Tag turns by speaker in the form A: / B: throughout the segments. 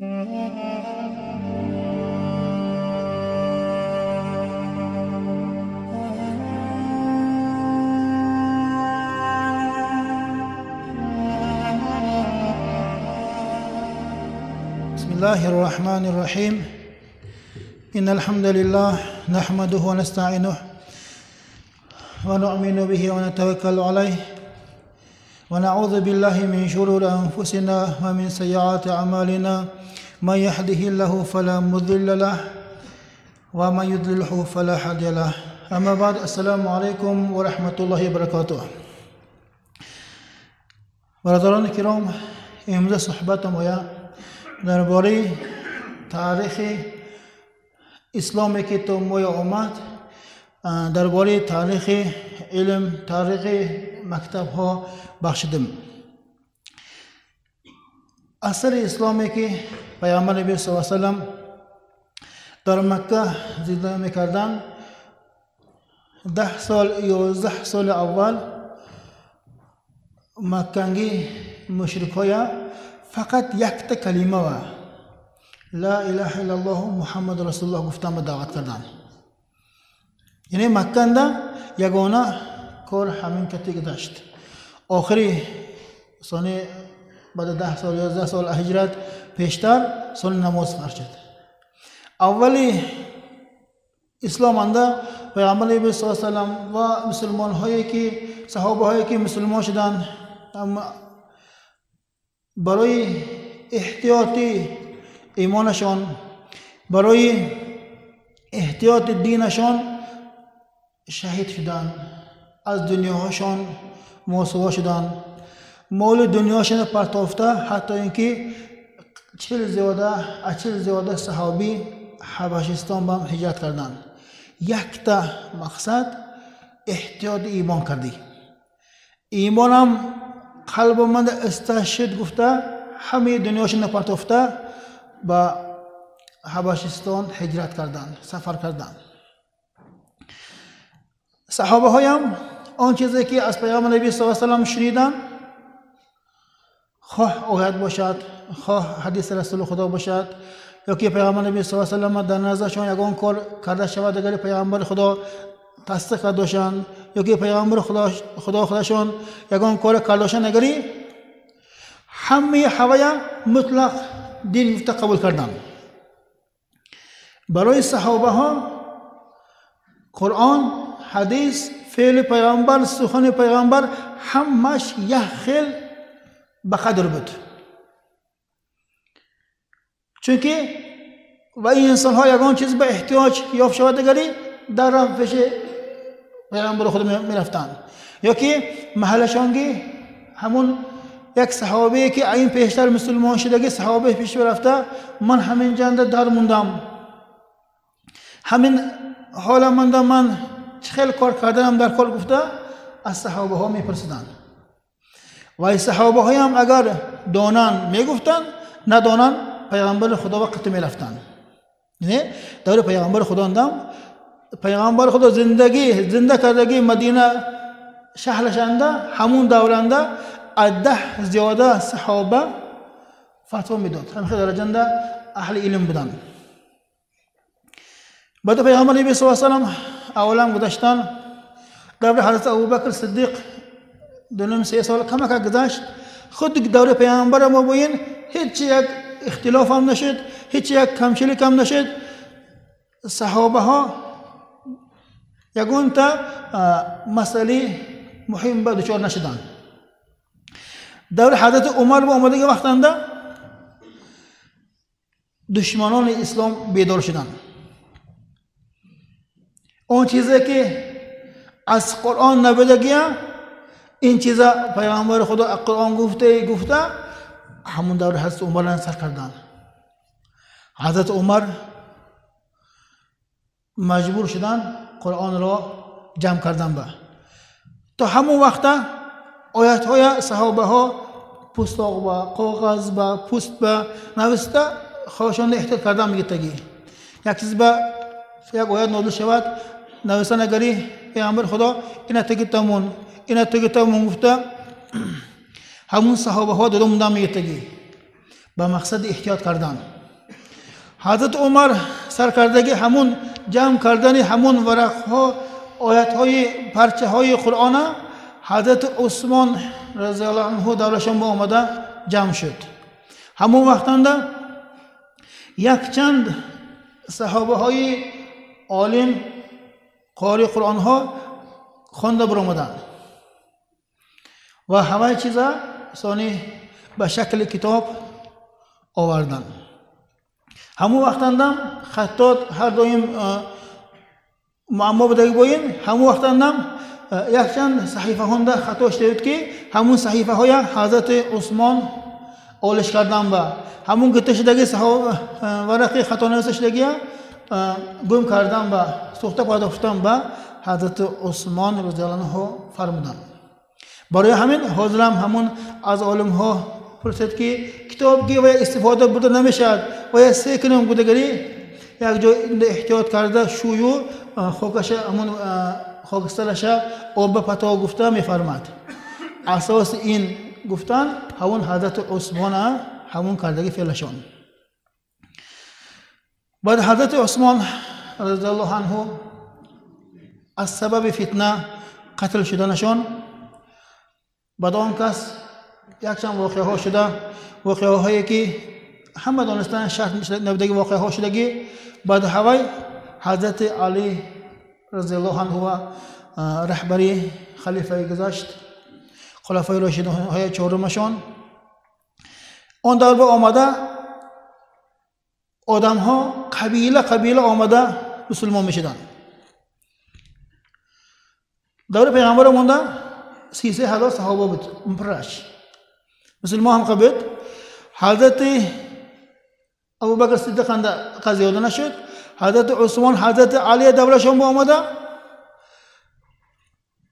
A: بسم الله الرحمن الرحيم. إن الحمد لله نحمده ونستعينه ونؤمن به ونتوكل عليه ونعوذ بالله من شرور أنفسنا ومن سيئات أعمالنا. من يهده الله فلا مضل له ومن يضلله فلا هادي له. أما بعد، السلام عليكم ورحمة الله وبركاته. برادران کرام، امروز صحبت ما درباره تاریخ اسلامی که تو ما آمد، درباره تاریخ علم، تاریخ مکتب ها بخشیدم. اثر اسلامی که پیامبر نبی صلی الله علیه و سلم در مکه زندگی میکردن، 10 سال 11 سال اول مکنگی مشرکای فقط یک تا کلمه و لا اله الا الله محمد رسول الله گفتن به دعوت کردن. یعنی مکنده یگانه کار همین کتی گذشت. آخری سال بعد 10 سال 11 سال هجرت پیشتر سال نماز فرض شد. اولی اسلام انده پیامبر نبی صلی الله علیه و سلم و مسلمان هایی که صحابه هایی که مسلمان شدن، برای احتیاط ایمانشان، برای احتیاط دینشان شهید شدن، از دنیاهاشان ماسوا شدن، مال دنیاشان پرتافته، حتی اینکه 40 زیاده صحابی حبشستان به هم هجرت کردند. یک تا مقصد احتیاط ایمان کردی. ایمانم قلب من استشهد گفته همه دنیاشون پرتافته به حبشستان هجرت کردن، سفر کردن. صحابه هایم آن چیزی که از پیامبر نبی صلی الله علیه و سلم شنیدن، خواه آیت باشد، خواه حدیث رسول خدا باشد، یا که پیامبر نبی صلی الله علیه و سلم در نظرشان یگان کار کرده شود، اگر پیامبر خدا تصدیق کرده باشند، یا که پیامبر خدا خودشان یگان کار کرده باشند، اگری همه هوای مطلق دین گفته قبول کردن. برای صحابه ها قرآن، حدیث، فعل پیامبر، سخن پیامبر همش یک خیل به قدر بود. چونکه و این انسان ها یگان چیز به احتیاج یافت شود، اگری در رفت پیش پیامبر خود میرفتند، یا که محلشانگی همون یک صحابه که این پیشتر مسلمان شدگی صحابه پیش رفته، من همین جنده در موندم، همین حالا ماندم، من خیلی کار کردم در کار گفته، از صحابه ها میپرسیدند. و صحابه های هم اگر دانان میگفتند، ندانان پیامبر خدا وقت میرفتند. یعنی در پیامبر خدا اندم، پیامبر خدا زندگی زنده کردگی مدینه شهرشنده همون دورانده 10 زیاده صحابه فتوا میداد. همین خیلی درجنده اهل علم بودن. بعد پیامبر نبی صلی الله علیه و سلم اولا گذشتن، دور حضرت ابوبکر صدیق 2.5 سال کمک گذشت. خود دور پیامبر ما بوین هیچ یک اختلاف هم نشد، هیچ یک کمشلی کم نشد. صحابه ها یگون تا مسئله مهم به دچار نشدن. دور حضرت عمر با آمدگی وقتنده دشمنان اسلام بیدار شدن. آن چیزی که از قرآن نبودگی، این چیزا پیامبر خدا قرآن گفته همون دور حضرت عمر سر کردن. حضرت عمر مجبور شدن قرآن را جمع کردن. به تا همون وقتا آیت های صحابه ها پوستاق و کاغذ و پوست و نوشته خواهشان احتیاط کردن میگه. یک چیز به یک آیت نازل شود، نوشته نگری پیامبر خدا اینا تگی تمون، اینا تگی تمون گفته همون صحابه ها دادم موندن میگه به مقصد احتیاط کردن. ҳазрати Умар саркардаги ҳамун ҷамъ кардани ҳамун варақҳо, оятҳои парчаҳои Қуръона ҳазрати Усмон разияллоҳу анҳу даврашон ба омада ҷамъ шуд. Ҳамон вақтанда якчанд саҳобаҳои олим, қори Қуръонҳо хонда баромаданд ва ҳамаи чиза сони ба шакли китоб оварданд. Ҳамон вақтандам хаттот ҳар доим муаммо будаги боин, ҳамон вақтандам якчанд саҳифаҳонда хато шуда буд, ки ҳамон саҳифаҳоя ҳазрати Усмон олиш кардан ба ҳамон гирифта шудаги варақи хато нависта шудагия гум кардан ба сӯхта пардохтан ба ҳазрати Усмон розияллоҳу анҳу фармуданд. Барои ҳамин ҳозирам ҳамон аз олимҳо пурсид, ки китобги ва истифода бурда намешавад ва я се кунем гудагарӣ як ҷой эҳтиёт карда шӯю хокаша ҳамон хокистараша об ба пато гуфта мефармад. Асоси ин гуфтан ҳамон ҳазрати Усмона ҳамон кардаги феълашон. Баъд ҳазрати Усмон разияллоҳу анҳу аз сабаби фитна қатл шуданашон, баъд он кас якчанд воқеаҳо шуда, воқеаҳое ки ҳама донистан шарт набудаги воқеаҳо шудагӣ. Баъд ҳавай ҳазрати Алӣ разияллоҳу анҳу ва раҳбари халифаи гузашт, хулафои рошидинҳои чорумашон, он дарба омада одамҳо қабила қабила омада мусулмон мешуданд. Даври пайғамбар монда 33,000 саҳоба буд, пурраш мусулмон ҳам буд. Ҳазрати Абубакр Сиддиқ зиёда нашуд, ҳазрати Усмон, ҳазрати Алия даврашон ба омада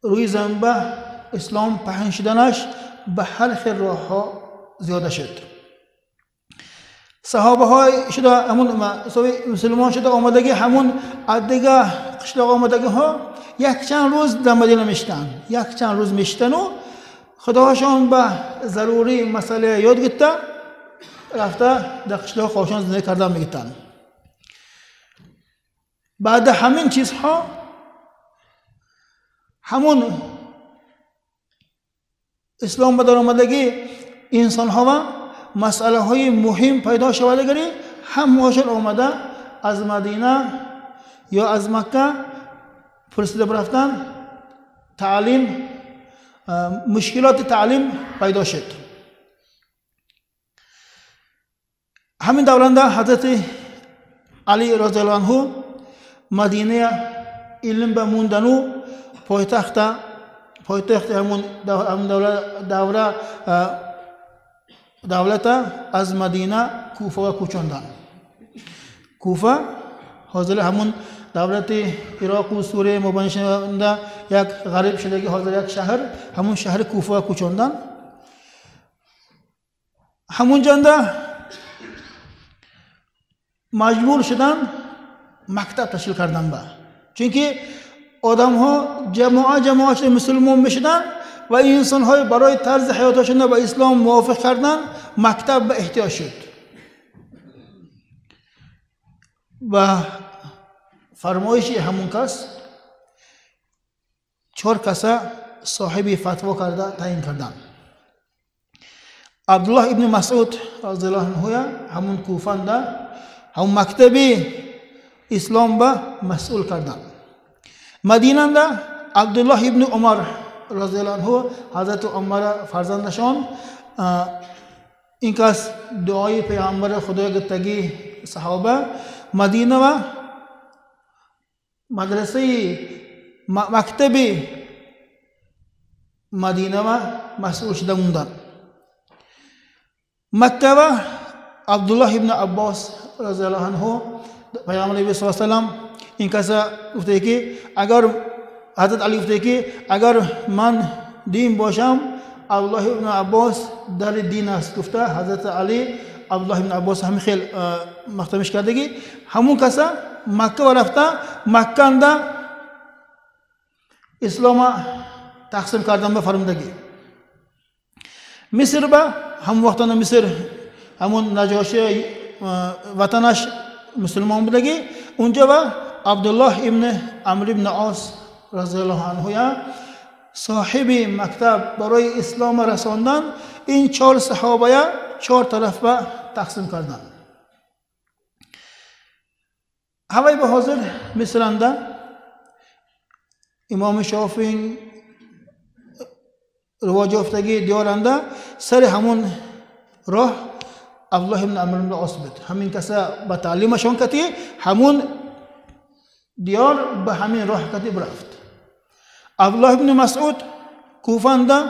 A: рӯи замин ислом паҳн шуданаш ба ҳар хел роҳҳо зиёда шуд. Саҳобаҳои шуда ҳамун мусулмон шуда омадаги ҳамун аз дига қишлоқ омадагиҳо якчанд рӯз дар Мадина мешитанд, якчанд рӯз мешитану худоҳошон ба зарурӣ масъала ёд гирифта рафта дар қишлоқ хошон зиндагӣ кардан мегирифтанд. Баъди ҳамин чизҳо ҳамун ислом ба даромадагӣ инсонҳо ва масъалаҳои муҳим пайдо шавадагари ҳамаашон омада аз Мадина ё аз Макка пурсида рафтан, таълим, мушкилоти таълим пайдо шуд. Ҳамин давранда ҳазрати Алӣ розияллоҳу анҳу Мадиная илм ба мондану пойтахти ҳамун давра давлата аз Мадина Куфа кӯчонданд. Куфа ҳозир ҳамун давлати Ироқу Сурия мубанишанда як ғариб шудаги ҳозир як шаҳр, ҳамун шаҳри Куфа кӯчонданд. Ҳамун ҷанда маҷбур шуданд мактаб ташкил кардан ба, чунки одамҳо ҷамоа ҷамоа шуда мусулмон мешуданд ва инсонҳои барои тарзи ҳаёташонро ба ислом мувофиқ кардан мактаб ба эҳтиёҷ шуд. Ба фармоиши ҳамун кас чор каса соҳиби фатво карда таъин карданд. Абдуллоҳ ибни Масъуд розияллоҳу анҳуя ҳамун Куфанда ҳамун мактаби ислом ба масъул карданд. Мадинанда Абдуллоҳ ибни Умар розияллоҳу анҳу ҳазрати Умара фарзандашон, ин кас дуои пайғамбари Худоя гирифтагӣ саҳоба, Мадина ва мадрасаи мактаби Мадина ва масъул шуда монданд. Макка ва Абдуллоҳ ибни Аббос розияллоҳу анҳу пайғамбари Наби саллаллоҳу алайҳи васаллам ин каса гуфтае ки агар ҳазрат Али гуфтае ки агар ман дин бошам, Абдуллоҳ ибни Аббос дари дин аст гуфта ҳазрати Али Абдуллоҳ ибни Аббос ҳамин хел махтамиш кардагӣ. Ҳамун каса Макка ва рафта Макканда ислома тақсим кардан ба фармудагӣ. Миср ба ҳамон вақтона Миср ҳамун Наҷоши ватанаш مسلمان بودگی اونجا و عبدالله ابن عمرو ابن عاص رضی الله عنه صاحب مکتب برای اسلام رساندن این 4 صحابه 4 طرف به تقسیم کردن. هوای به حاضر مثلا امام شافعی رواج یافتگی دیارنده سر همون راه عبدالله ابن عمرو بن عاص بود. همین کسا به تعلیمشان کتی همون دیار به همین راه کتی برفت. عبدالله ابن مسعود کوفنده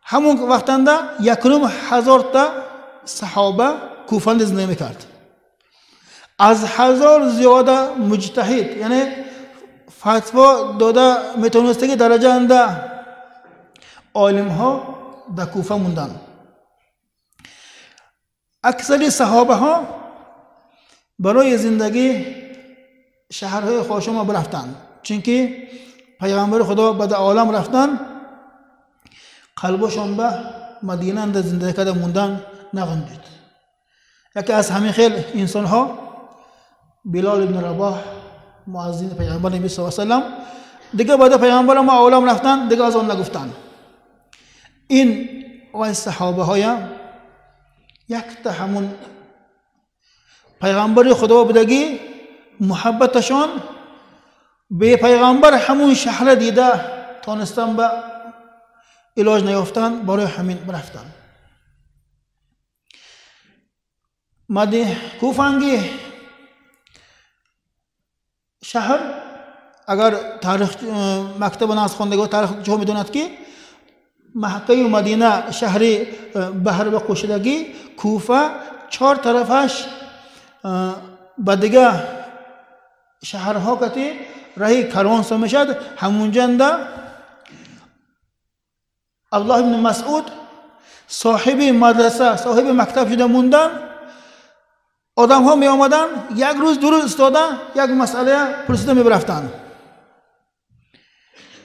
A: همون وقتنده 1,500 تا صحابه کوفنده زندگی میکرد. از 1000 زیاده مجتهد یعنی فتوا داده میتونسته که درجه انده عالم ها در کوفه موندن. اکثر صحابه ها برای زندگی شهرهای خاشم برفتن، چونکه پیغمبر خدا بعد عالم رفتن قلبشان به مدینه اند زندگی کرده موندن نغنجید. یکی از همین خیل انسان ها بلال ابن رباح مؤذن پیغمبر نبی صلی الله علیه و سلم دیگه بعد پیغمبر ما عالم رفتن دیگه از آن نگفتن. این و صحابه های یک تا همون پیغمبر خدا بودگی محبتشان به پیغمبر همون شهر دیده تانستن به علاج نیافتن برای همین برفتن. مدی کوفنگی شهر اگر تاریخ مکتب ناز خواندگان تاریخ جو میدوند که مکه و مدینه شهر بحر و قشدگی کوفه 4 طرفش به دیگه شهرها کتی راه کاروان میشد. همونجا عبدالله ابن مسعود صاحب مدرسه صاحب مکتب شده موندن. آدم ها می آمدن یک روز 2 روز استاده یک مسئله پرسیده می برفتن.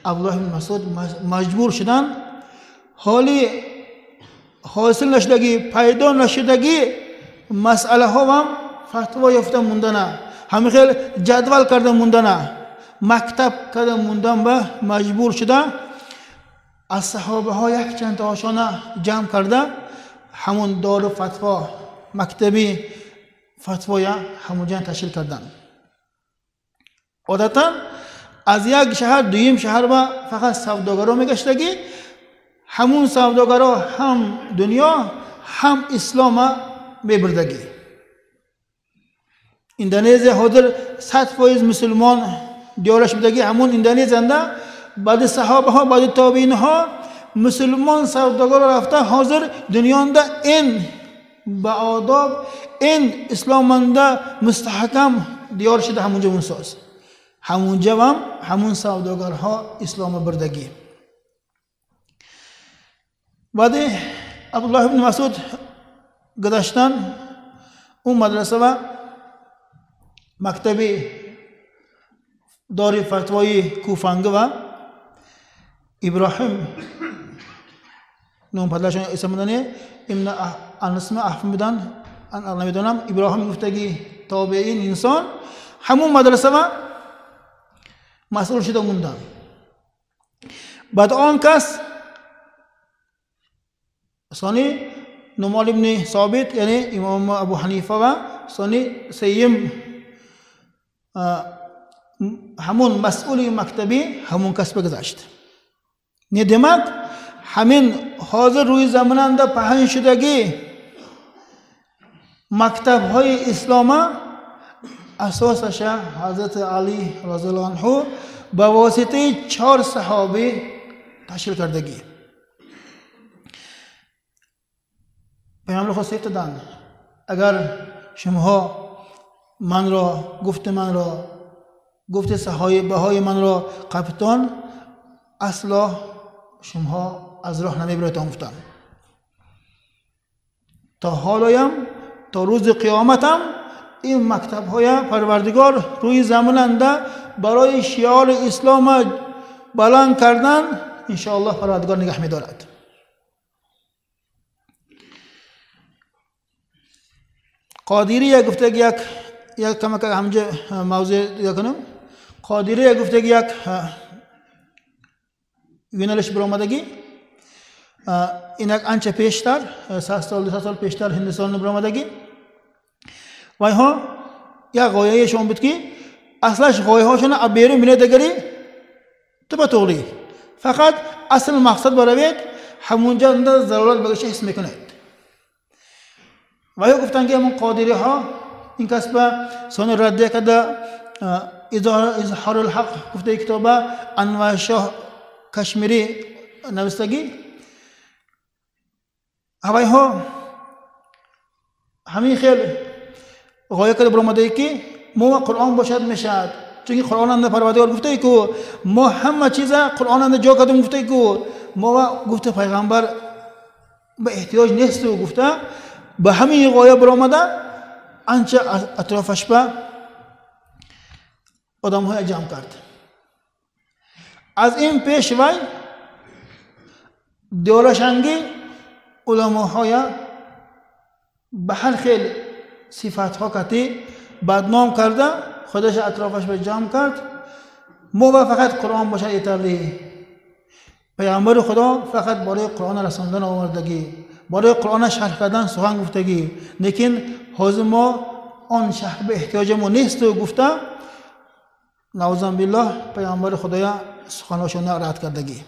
A: عبدالله ابن مسعود مجبور شدن حالی حاصل نشدگی پیدا نشدگی مسئله ها هم فتوا یافته موندنه، همین خیلی جدول کرده موندنه، مکتب کرده موندن به مجبور شده از صحابه ها یک چند تاشانه جمع کرده همون دار فتوا مکتبی فتوای همونجا تشکیل کردن. عادتا از یک شهر دویم شهر با فقط سوداگرا میگشتگی، همون سوداگرا هم دنیا هم اسلام میبردگی. اندونزیا حاضر 100% مسلمان دیارش بدگی، همون اندونزیا انده بعد صحابه ها بعد تابعین ها مسلمان سوداگر رفته حاضر دنیا انده این با آداب این اسلام انده مستحکم دیار شده همونجا منساز همونجا هم همون سوداگرها اسلام بردگی. بعد عبدالله ابن مسعود گذاشتن اون مدرسه و مکتبی دار فتوای کوفنگ و ابراهیم نام پدرشان اسم دانه ابن انس احفم بدن نمیدونم ابراهیم گفتگی تابعین انسان همون مدرسه و مسئول شده موندن. بعد آن کس ثانی نعمان ابن ثابت یعنی امام ابو حنیفه و ثانی سیم همون مسئول مکتبی همون کس بگذشت. نه دماغ همین حاضر روی زماننده پهن شدگی مکتب های اسلام اساسش حضرت علی رضی الله عنه به واسطه 4 صحابی تشکیل کردگی. پیامبر خود سیت دادن اگر شما من را گفت من را گفت صحابه های من را قپتان اصلا شما از راه نمیبرید گفتن. تا حالایم تا روز قیامتم این مکتب های پروردگار روی زمین انده برای شعار اسلام بلند کردن انشاءالله پروردگار نگه می‌دارد. قادری گفته یک یک کمک همجا موضوع دیگه کنم. قادریه گفته یک یونالش برآمدگی اینک آنچه پیشتر 3 سال 2 سال پیشتر هندوستان برآمدگی و ها یک غایه شون بود که اصلش غایه هاشون بیرون میره دگری تو به طوری فقط اصل مقصد بروید همونجا ضرورت بگشه حس میکنید. و یا گفتن که همون قادری ها این کس به سن ردیه کرده اظهار الحق گفته کتابه انور شاه کشمیری نوشتگی هوای ها همین خیلی غایه کرده برآمده که ما قرآن باشد میشد، چون قرآن اند پروردگار گفته که ما همه چیز قرآن اند جا کردیم گفته که ما گفته پیغمبر به احتیاج نیست و گفته به همین غایه برآمده آنچه اطرافش به آدم های جمع کرد. از این پیش وی دیارشنگی علماهای به هر خیل صفت ها کتی بدنام کرده خودش اطرافش به جمع کرد. ما فقط قرآن باشد ایتالی پیغمبر خدا فقط برای قرآن رساندن آوردگی، برای قرآن شرح کردن سخن گفتگی، لیکن حاضر ما آن شرح به احتیاج ما نیست و گفته نعوذ بالله پیغمبر خدایا سخناشون رد کردگی.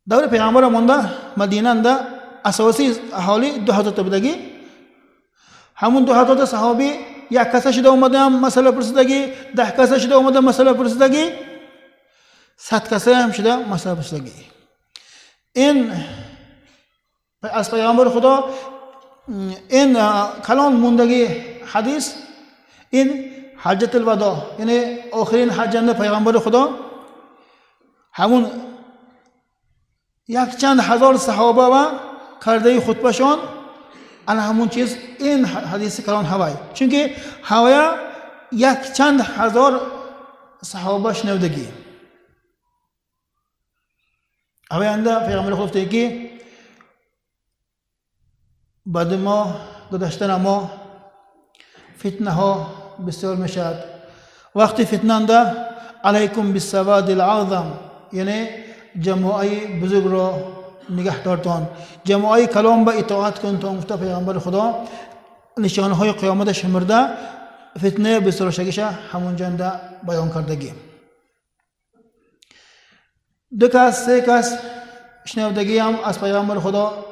A: دور پیغمبر مونده مدینه ده اساسی اهالی 2000 تا بودگی، همون 2000 تا صحابی یک کسه شده اومده هم مسئله پرسیدگی، 10 کسه شده اومده مسئله پرسیدگی، 100 کسه هم شده مسئله پرسیدگی. این از پیغمبر خدا این کلام موندگی حدیث این حجت الوداع، یعنی آخرین حج پیغمبر خدا همون یک چند هزار صحابه و کرده خطبهشان انا همون چیز این حدیث کلان هوای، چونکه هوای یک چند هزار صحابه شنودگی. هوای انده پیغمبر خدا گفته که بعد ما گذشتن ما فتنه ها بسیار میشد، وقتی فتنه انده علیکم بالسواد العظم، یعنی جماعی بزرگ را نگه دارتان، جماعی کلام به اطاعت کن تا گفته پیغمبر خدا نشانه های قیامت شمرده فتنه بسیار شگیشه همون جنده بیان کردگی. 2 کس 3 کس شنودگی هم از پیغمبر خدا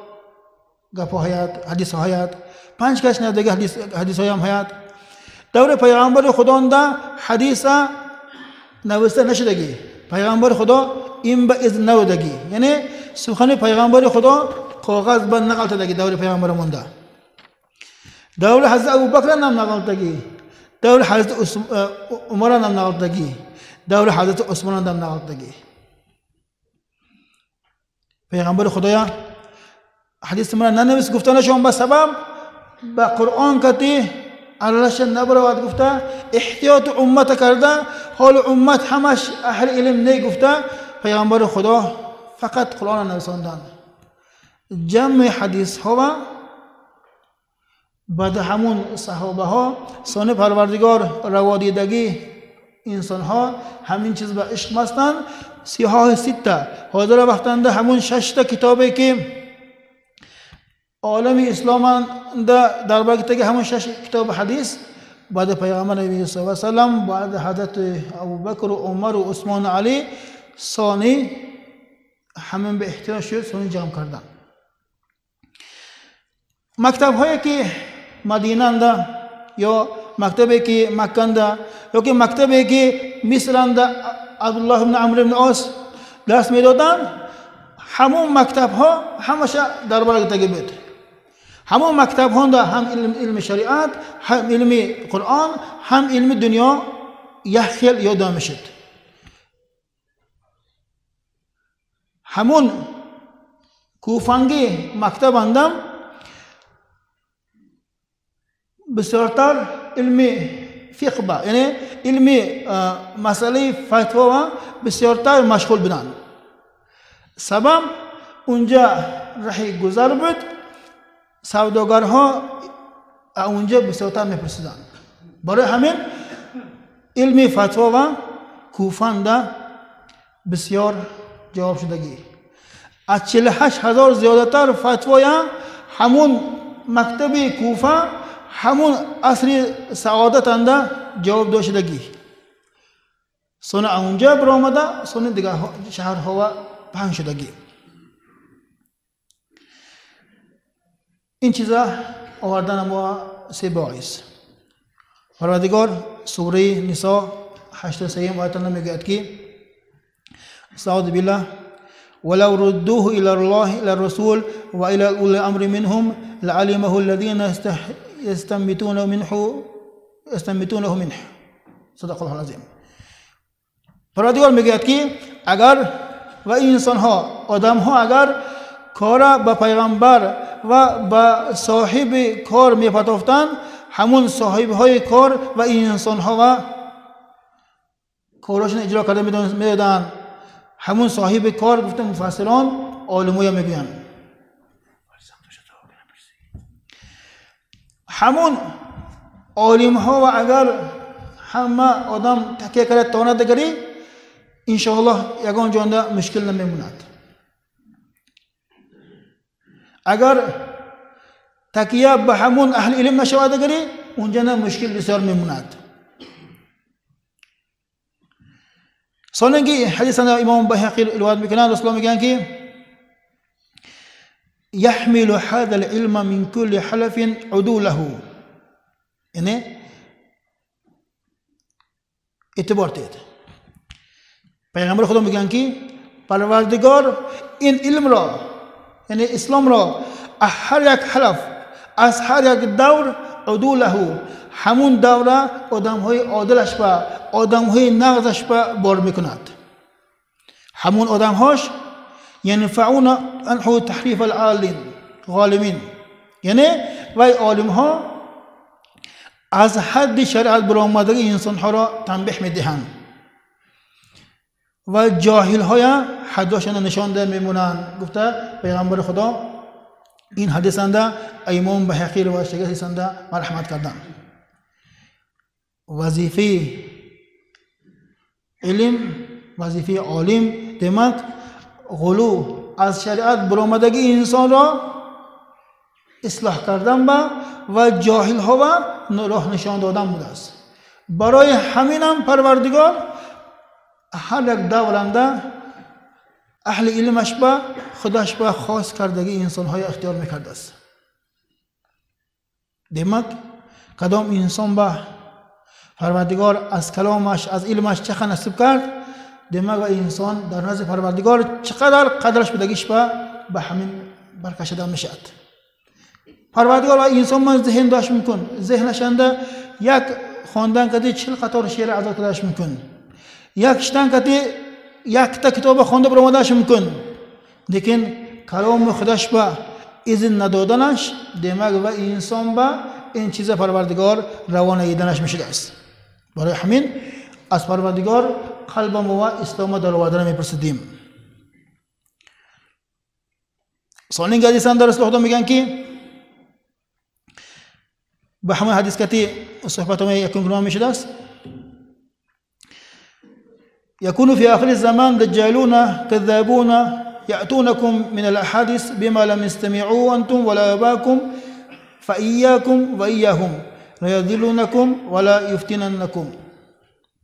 A: گپ هایت حدیث هایت، 5 کس شنودگی حدیث های هم هایت. دور پیغمبر خدا ده حدیث نوشته نشدگی، پیغمبر خدا این به اذن نودگی، یعنی سخن پیغمبر خدا کاغذ بند نقل تدگی دور پیغمبر مونده. دور حضرت ابوبکر نام نقل تدگی، دور حضرت عمر نام نقل تدگی، دور حضرت عثمان نام نقل تدگی. پیغمبر خدایا حدیث من ننویس گفتنشون به سبب به قرآن کتی عرش نبرود گفته احتیاط امت کرده، حال امت همش اهل علم نه گفته پیغمبر خدا فقط قرآن نویساندن. جمع حدیث ها و بعد همون صحابه ها سان پروردگار روادیدگی انسان ها همین چیز به عشق مستن. سیاه سته حاضر وقتنده همون 6 تا کتابی که عالم اسلام در برگتگی همون 6 کتاب حدیث بعد پیغمبر نبی صلی الله علیه و سلم بعد حضرت ابوبکر و عمر و عثمان و علی ثانی همین به احتیاج شد ثانی جمع کردن. مکتب هایی که مدینه ده یا مکتبی که مکه ده یا که مکتبی که مصر ده عبدالله بن عمرو بن عاص درس میدادن، همون مکتب ها همش در برگتگی بود. همون مکتب ها ده هم علم شریعت، هم علم قرآن، هم علم دنیا یک خیل یاد میشد. همون کوفنگی مکتب اندم بسیارتر علم فقه با، یعنی علم مسئله فتوا بسیارتر مشغول بودن. سبب اونجا راه گذر بود، سوداگرها اونجا بسیارتر میپرسیدند. برای همین علم فتوا و کوفنده بسیار جواب شدگی. از 48,000 زیادتر فتوای همون مکتب کوفه همون عصر سعادت انده جواب داشتگی. سنه اونجا برآمده، سنه دیگر شهرها و پهن شدگی. این چیزا آوردن ما سه باعث. پروردگار سوره نساء 83 آیت میگوید که استعوذ بالله ولو ردوه الى الله الى الرسول والى اولي الامر منهم لعلمه الذين يستنبطونه منه. صدق الله العظیم. پروردگار میگوید که اگر و انسان ها آدم ها اگر کار به پیغمبر و به صاحب کار میپتافتند، همون صاحب های کار و انسان ها و کاراشون اجرا کرده میدادن. همون صاحب کار گفته مفسران عالمویا میگویند همون عالم ها و اگر همه آدم تکیه کرده تانه دگری انشاءالله یگان جانده مشکل نمیموند. اگر تکیه به همون اهل علم نشود دگری اونجا نه مشکل بسیار میموند. سانگی حدیث امام بیهقی روایت میکنند، رسول الله میگن که يحمل هذا العلم من كل حلف عدوله، یعنی اعتبار دید. پیغمبر خدا میگن که پروردگار این علم را یعنی اسلام را از هر یک حلف از هر یک دور عدوله، همون دوره آدم های عادلش و آدم های نغزش بار میکند. همون آدم هاش ینفعون عنه تحریف الغالمین، یعنی وی عالم ها از حد شریعت برآمدگی انسان ها را تنبیه میدهند و جاهل های حداشان نشان ده میمونند. گفته پیغمبر خدا این حدیث انده امام بیهقی روایت شده حدیث انده مرحمت کردن. وظیفه علم، وظیفه عالم دمک غلو از شریعت برآمدگی انسان را اصلاح کردن و جاهل ها و راه نشان دادن بوده است. برای همین هم پروردگار هر یک دورنده اهل علمش به خودش به خاص کردگی انسان های اختیار میکرده است. دمک کدام انسان به پروردگار از کلامش از علمش چقدر نصیب کرد، دمک و انسان در نزد پروردگار چقدر قدرش بدگیش به همین برکشیده میشد. پروردگار و انسان من ذهن داشت میکن، ذهنش انده یک خواندن کدی 40 قطار شعر ازاد کردش میکن، یک شتن کدی یک تا کتاب خوانده برآمدش میکن، لیکن کلام خودش به اذن ندادنش دماغ و انسان به این چیز پروردگار روانه ایدنش میشده است. برای همین از پروردگار قلب ما و اسلام در آوردن میپرسیدیم. سالین حدیث در رسول خدا میگن که به همه حدیث کتی صحبت ما یکون گناه میشده است. يكون في آخر الزمان دجالون كذابون يأتونكم من الأحاديث بما لم يستمعوا أنتم ولا آباؤكم فإياكم وإياهم لا يضلونكم ولا يفتننكم.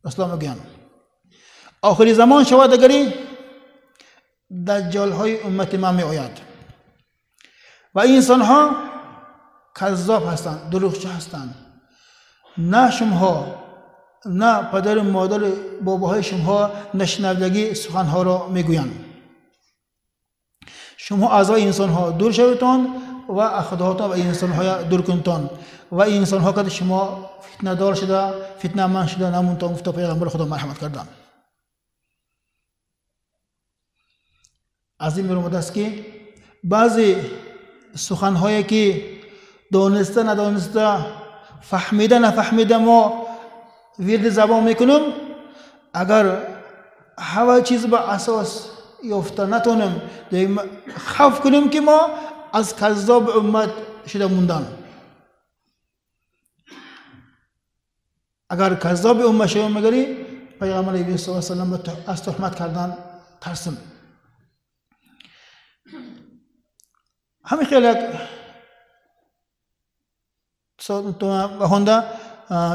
A: اسلام میگن آخر زمان شود اگری دجال های امت ما می آید و انسان ها کذاب هستند، دروغچه هستند. نه شما نه پدر مادر باباهای شما نشنودگی سخنها را میگویند. شما اعضای انسان ها دور شویتان و اخدهاتان و انسان های دور کنتان و انسان ها که شما فتنه دار شده فتنه من شده نمونتان. گفته پیغمبر خدا مرحمت کردن. از این برآمده است که بعضی سخنهایی که دانسته ندانسته فهمیده نفهمیده ما ورد زبان میکنم، اگر هوا چیز به اساس یافته نتونم خوف کنیم که ما از کذاب امت شده موندن. Агар каззоби умма шавем мегари пайғамбар алайҳи вассалам аз туҳмат кардан тарсим. Ҳамин хел як хонда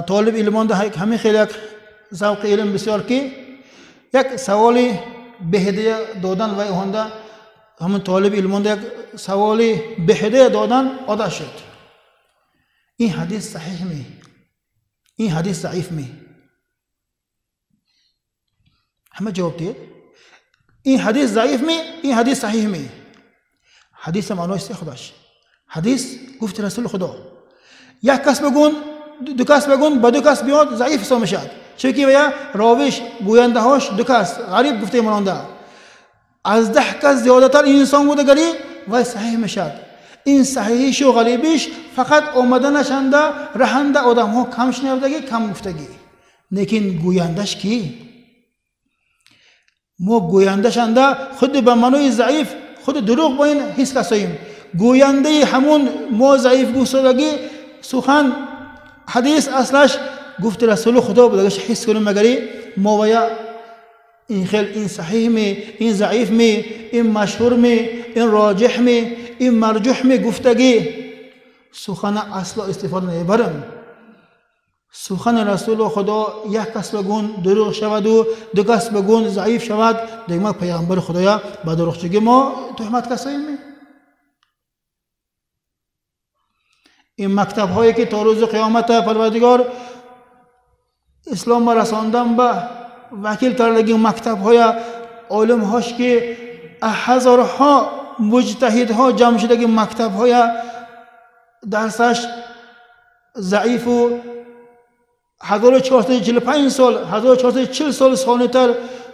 A: толиби илмонда ҳамин хел як завқи илм бисёр ки як саволи беҳидая додан вай хонда ҳамон толиби илмонда як саволи беҳидая додан одат шуд. Ин ҳадис саҳиҳ ми? Ин ҳадис заиф ми? Ҳама ҷавоб диҳед. Ин ҳадис заиф ми? Ин ҳадис саҳиҳ ми? Ҳадис маънои се худаш. Ҳадис гуфти расули худо. Як кас бигӯн, ду кас бигӯн, ба ду кас биёд заиф ҳисоб мешавад. Чунки вая ровиш гӯяндаҳош ду кас ғариб гуфта монанда. Аз 10 кас зиёдатар инсон будагарӣ вай саҳиҳ мешавад. Ин саҳиҳишу ғарибиш фақат омаданашанда раҳанда одамҳо кам шунавдагӣ, кам гуфтагӣ. Лекин гӯяндаш кӣ? Мо гӯяндашанда худи ба маънои заиф, худи дурӯғ бо ин ҳис касоем. Гӯяндаи ҳамун мо заиф гуфтодагӣ сухан ҳадис аслаш гуфти расули худо будагаш ҳис кунем магари мо вая ин хел ин саҳиҳ ми, ин заиф ми, ин машҳур ми, ин роҷиҳ ми, ин марҷуҳ ми гуфтагӣ сухана асло истифода намебарем. Сухани расули худо як кас бигӯн дурӯғ шаваду ду кас бигӯн заиф шавад, дигар пайғамбари худоя ба дурӯғчигӣ мо туҳмат касоем. Ин мактабҳое ки то рӯзи қиёмата парвардигор исломро расондан ба вакил кардаги мактабҳоя олимҳош ки ҳазорҳо муҷтаҳидҳо ҷамъ шудаги мактабҳоя дарсаш заифу 1445 сол 1440 сол сонитар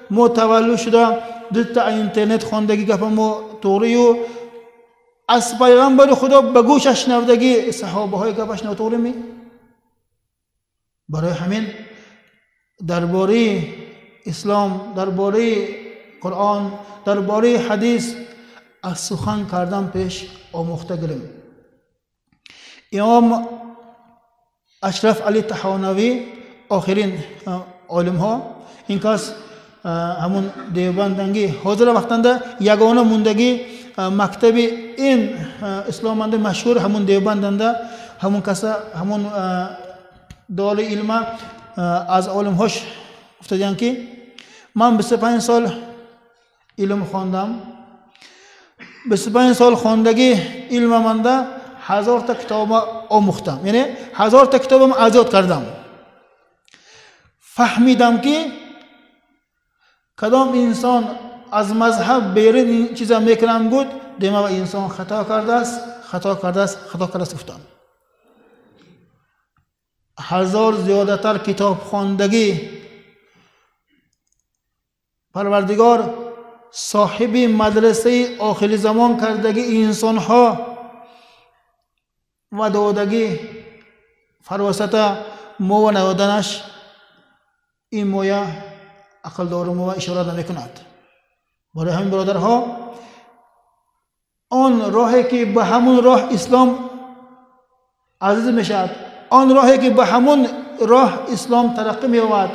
A: мо таваллуд шуда дута интернет хондаги гапа мо туғрию аз пайғамбари худо ба гӯшаш шунавдаги саҳобаҳои гапаш нотуғрӣ ми? Барои ҳамин дар бораи ислом, дар бораи қуръон, дар бораи ҳадис аз сухан кардан пеш омӯхта гирем. Имом Ашраф Али Таҳонавӣ охирин олимҳо, ин кас ҳамун девбанданги ҳозира вақтанда ягона мондагӣ мактаби ин исломанда машҳур ҳамун девбанданда ҳамун каса ҳамун дори илма аз олимҳош гуфтадиям ки ман 25 сол илм хондам, 25 сол хондагӣ илмаманда 1000 та китоба омӯхтам, яъне 1000 та китобам аз ёд кардам. Фаҳмидам ки кадом инсон аз мазҳаб берун ин чиза мекунам гуд, дема инсон хато кардааст, хато кардааст, хато кардааст гуфтам. 1000 зиёдатар китобхондагӣ парвардигор соҳиби мадрасаи охири замон кардагӣ инсонҳо ва додагӣ фаросата мо ва надоданаш ин моя ақлдору мо ишора намекунад. Барои ҳамин бародарҳо он роҳе ки ба ҳамун роҳ ислом азиз мешавад, он роҳе ки ба ҳамун роҳ ислом тараққӣ меёбад,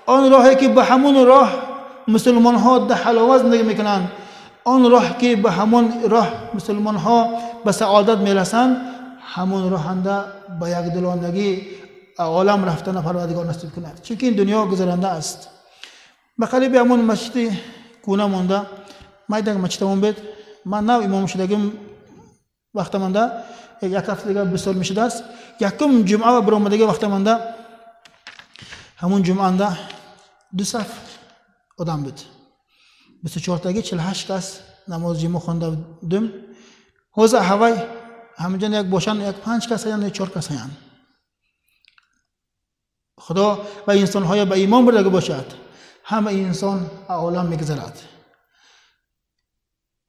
A: он роҳе ки ба ҳамун роҳ мусулмонҳо дар ҳаловат зиндагӣ мекунанд, он роҳ ки ба ҳамун роҳ мусулмонҳо ба саодат мерасанд, ҳамун роҳанда ба якдилондагӣ олам рафтана парвардигор насиб кунад. Чунки ин дунё гузаранда аст. Ба қариби ҳамун масҷиди кӯна монда майдан масҷидамон бед, ман нав имом шудагим вақта монда як ҳафта дигар 20 сол мешудааст. Якум ҷумъа ва биромадаги вақта монда ҳамун ҷумъанда ду саф одам буд, 24таги 48 кас намози ҷумъа хонда будем. Ҳозир ҳавай ҳаминҷо як бошанд як 5 кас ҳаянд, 4 кас ҳаянд. Худо ва инсонҳоя ба имон бурдаги бошад, ҳама инсон олам мегузарад.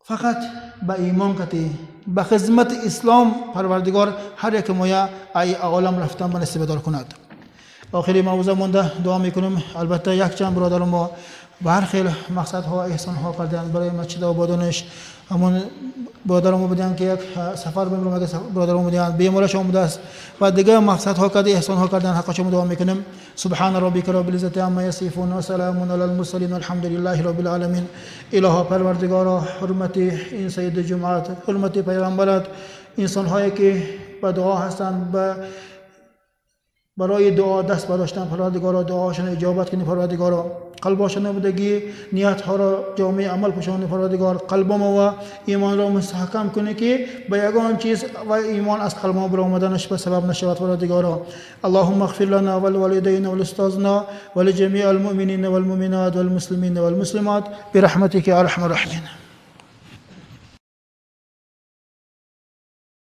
A: Фақат ба имон кати ба хизмати ислом парвардигор ҳар яке моя ай олам рафтан ба насибадор кунад. Охири мавзӯъ монда дуо мекунем. Албатта якчанд бародару мо به هر خیل مقصدها احسانها کردن برای مسجد آبادانش. همون برادرم بودن که یک سفر بمرم اگه برادرم بودن بیمارش آمده است و دیگه مقصدها کرده احسانها کردن. حقش دعا میکنم. سبحان ربک رب العزة عما یصفون و سلام علی المرسلین والحمد لله رب العالمین. الها پروردگارا، حرمت این سید جمعات، حرمت پیغمبرات، انسان هایی که به دعا هستند، به برای دعا دست برداشتن، پروردگارا دعاشون اجابت کنی. پروردگارا قلباشون بودگی نیت ها را جامعه عمل پوشانی. پروردگار قلب ما و ایمان را مستحکم کنی که به یگان چیز و ایمان از قلب ما برآمدنش به سبب نشود. پروردگارا اللهم اغفر لنا ولوالدینا ولاستاذنا ولجميع المؤمنین والمؤمنات والمسلمین والمسلمات برحمتك یا ارحم الراحمین.